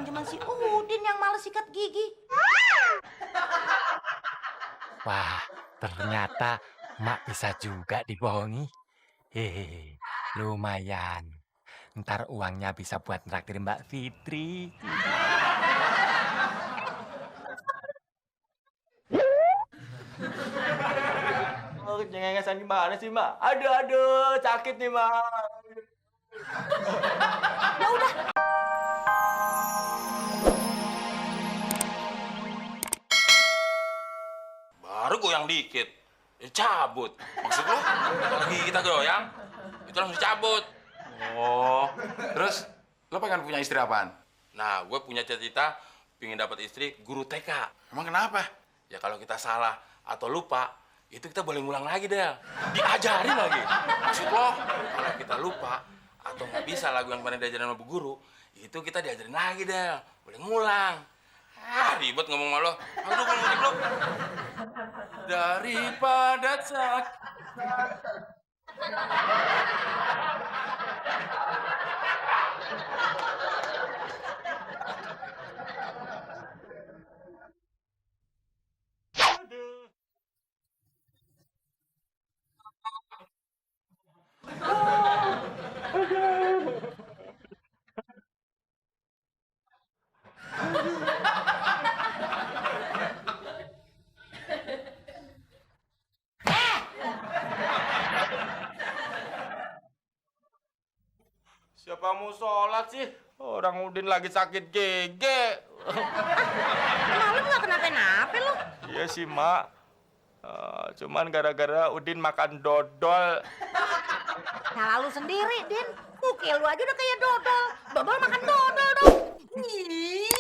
bukan cuma si Udin yang males sikat gigi. Wah, ternyata mak bisa juga dibohongi. Hehehe, lumayan. Ntar uangnya bisa buat nraktir Mbak Fitri. Oh, cengengesan gimana sih, Mak? Aduh, sakit nih, Mak. Ya udah, Baru goyang dikit, cabut. Maksud lo, lagi kita goyang, itu langsung dicabut. Oh, terus lo pengen punya istri apaan? Nah, gue punya cita-cita pingin dapat istri guru TK. Emang kenapa? Ya kalau kita salah atau lupa, itu kita boleh ngulang lagi deh. Diajarin lagi. Maksud lo, kalau kita lupa atau nggak bisa lagu yang pernah diajarin sama bu guru, itu kita diajarin lagi deh. Boleh ngulang. Ah, ribet ngomong sama lo. Aduh, kalau musik lo. Daripada sakit. Siapa mau sholat sih? Orang Udin lagi sakit gigi. malam nggak kenapa-napa lo. Iya sih, Mak. Cuman gara-gara Udin makan dodol. Salah lu sendiri, Din. Mukil lu aja udah kayak dodol. Dodol makan dodol dong. Ih.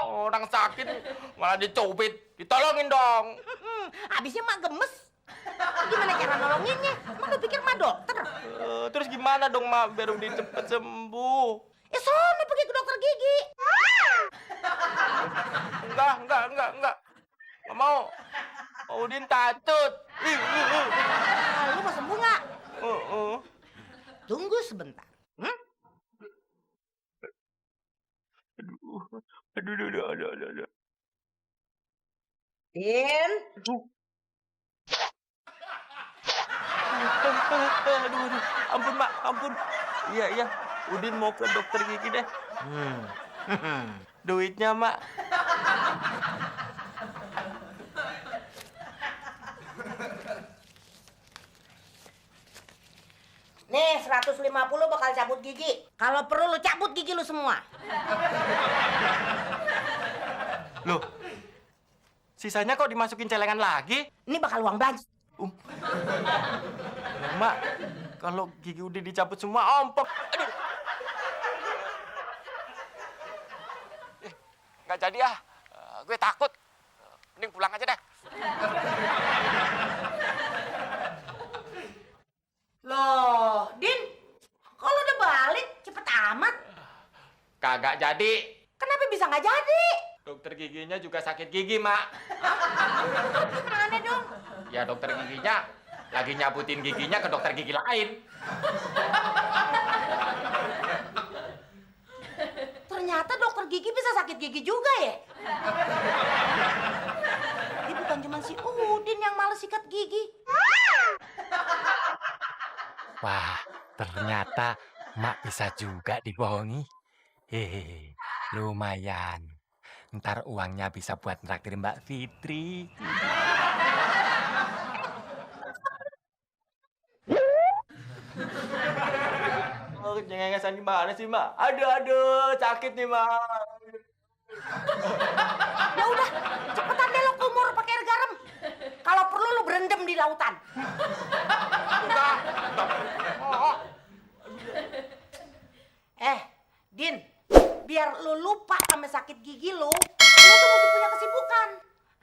Orang sakit malah dicubit. Ditolongin dong. Abisnya mak gemes. Gimana cara nolonginnya? Emang lu pikir mak dokter? Terus gimana dong, Mak, biar Udin cepet sembuh? Sono pergi ke dokter gigi. Enggak. Nggak mau. Udin takut. Lu mau sembuh nggak? Uh. Tunggu sebentar. Aduh. Din. Aduh. Ampun, Mak, ampun. Iya. Udin mau ke dokter gigi deh. Duitnya, Mak. Nih, 150 bakal cabut gigi. Kalau perlu lu cabut gigi lu semua. Loh, sisanya kok dimasukin celengan lagi? Ini bakal uang belanja. Mak, kalau gigi Udin dicabut semua ompok. Aduh. Nggak jadi ah. Gue takut. Mending pulang aja deh. Loh, Din, kok lu udah balik? Cepet amat. Kagak jadi. Kenapa bisa nggak jadi? Dokter giginya juga sakit gigi, Mak. Gimana dong? Ya dokter giginya lagi nyabutin giginya ke dokter gigi lain. Ternyata dokter gigi bisa sakit gigi juga ya? Jadi bukan cuma si Udin yang males sikat gigi. Wah, ternyata mak bisa juga dibohongi. Hehehe, lumayan. Ntar uangnya bisa buat nraktir Mbak Fitri. Oh, cengengesan gimana sih, Mak? Aduh, sakit nih, Mak. Ya udah, cepetan deh lo kumur pakai air garam. Kalau perlu lu berendam di lautan. Udah. Din, biar lu lupa sama sakit gigi lu tuh mesti punya kesibukan.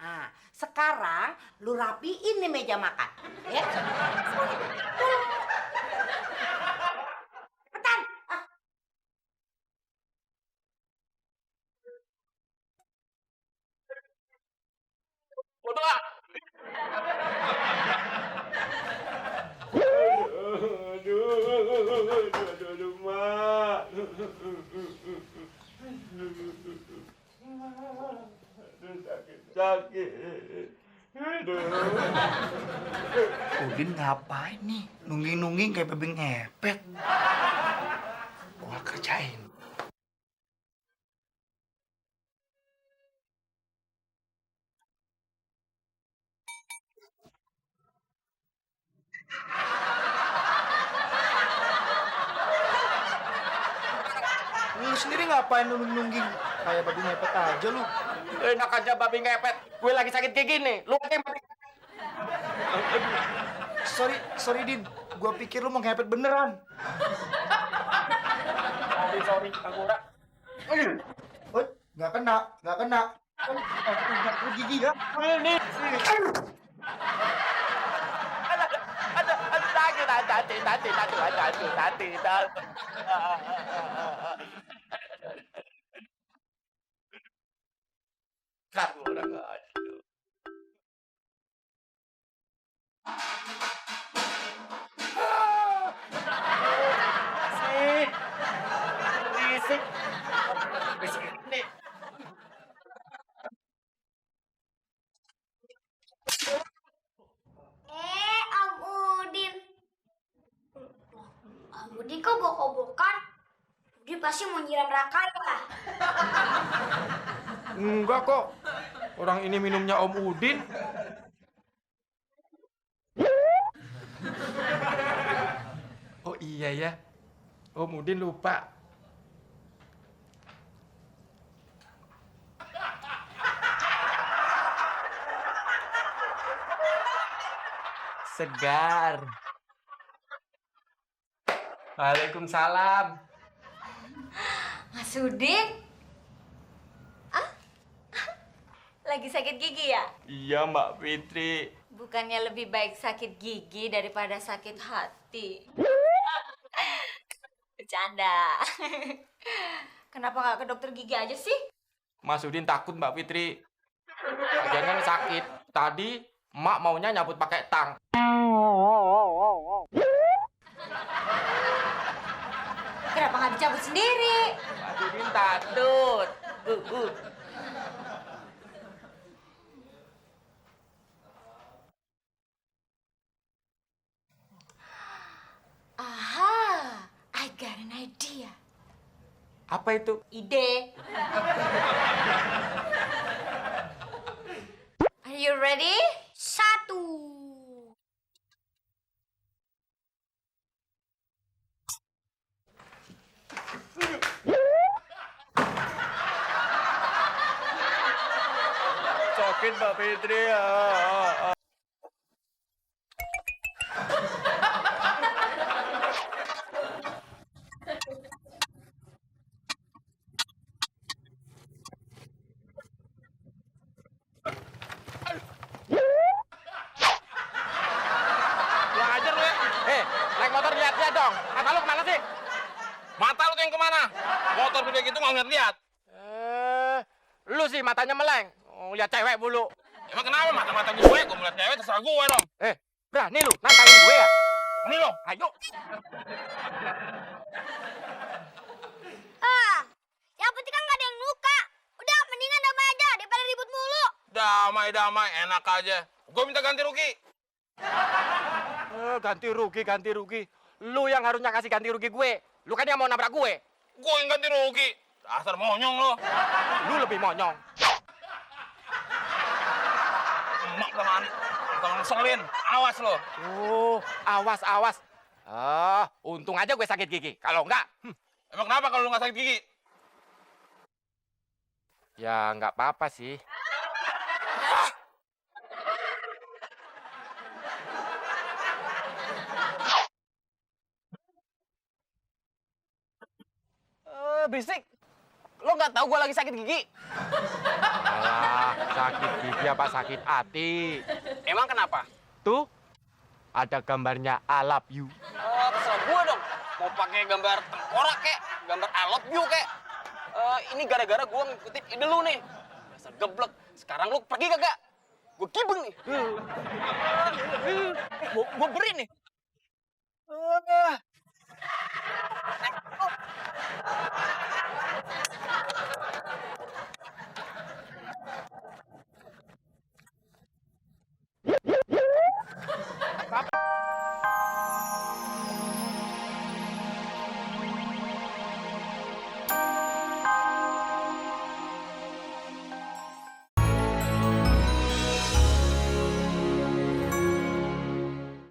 Nah, sekarang lu rapiin nih meja makan. Ya. Cepetan. Bodoh ah. Aduh, Mak. Udin ngapain nih? Nungging-nungging kayak babi ngepet. Gua kerjain. Lu sendiri ngapain nungging-nungging? Kayak babi ngepet aja lu. Enak aja babi ngepet. Gue lagi sakit gigi nih. Lu aja yang babi. Sorry Din. Gua pikir lu mau ngepet beneran. Sorry, Kangkura. Oh, nggak kena. Kan aku gigi ya. Ini. Kangkura nggak ada. Berisik. Berisik ini. Om Udin. Om Udin kok bok-bokan? Udin pasti mau nyiram Raka ya? Enggak kok. Orang ini minumnya Om Udin. Oh iya ya. Om Udin lupa. Segar. Waalaikumsalam. Mas Udin? Lagi sakit gigi ya? Iya Mbak Fitri. Bukannya lebih baik sakit gigi daripada sakit hati? Bercanda. Kenapa nggak ke dokter gigi aja sih? Mas Udin takut Mbak Fitri. Lagian sakit. Tadi Mak maunya nyabut pakai tang. Kenapa nggak dicabut sendiri? Mas Udin takut. Aha, I got an idea. Apa itu? Ide. Are you ready? 1. Sakit Mbak Fitri ya. Kurang ajar lu ya. Naik motor lihat-lihat dong. Mata lu kemana sih? Mata lu tuh yang kemana? Motor gede gitu nggak ngeliat-liat. Lu sih matanya meleng. Lihat cewek mulu. Emang kenapa mata-mata gue? Gue ngeliat cewek terserah gue dong. Berani lu nantangin gue ya? Ini lo. Ayo. Yang penting kan nggak ada yang luka. Udah, mendingan damai aja daripada ribut mulu. Damai, enak aja. Gue minta ganti rugi. Ganti rugi. Lu yang harusnya kasih ganti rugi gue. Lu kan yang mau nabrak gue. Gue yang ganti rugi. Dasar monyong lo. Lu lebih monyong. Emak teman. Kalau ngeselin, awas lo. Oh, awas. Untung aja gue sakit gigi. Kalau enggak, Emang kenapa kalau lu nggak sakit gigi? ya nggak apa-apa sih. Berisik. Lo nggak tahu gue lagi sakit gigi? Alah, sakit gigi apa sakit hati? Emang kenapa? Tuh, ada gambarnya I love you. Oh, terserah gue dong. Mau pakai gambar tengkorak kek, gambar I love you kek. Ini gara-gara gue ngikutin ide lu nih. Dasar geblek. Sekarang lu pergi kagak? Gue kibeng nih. Gue beri nih.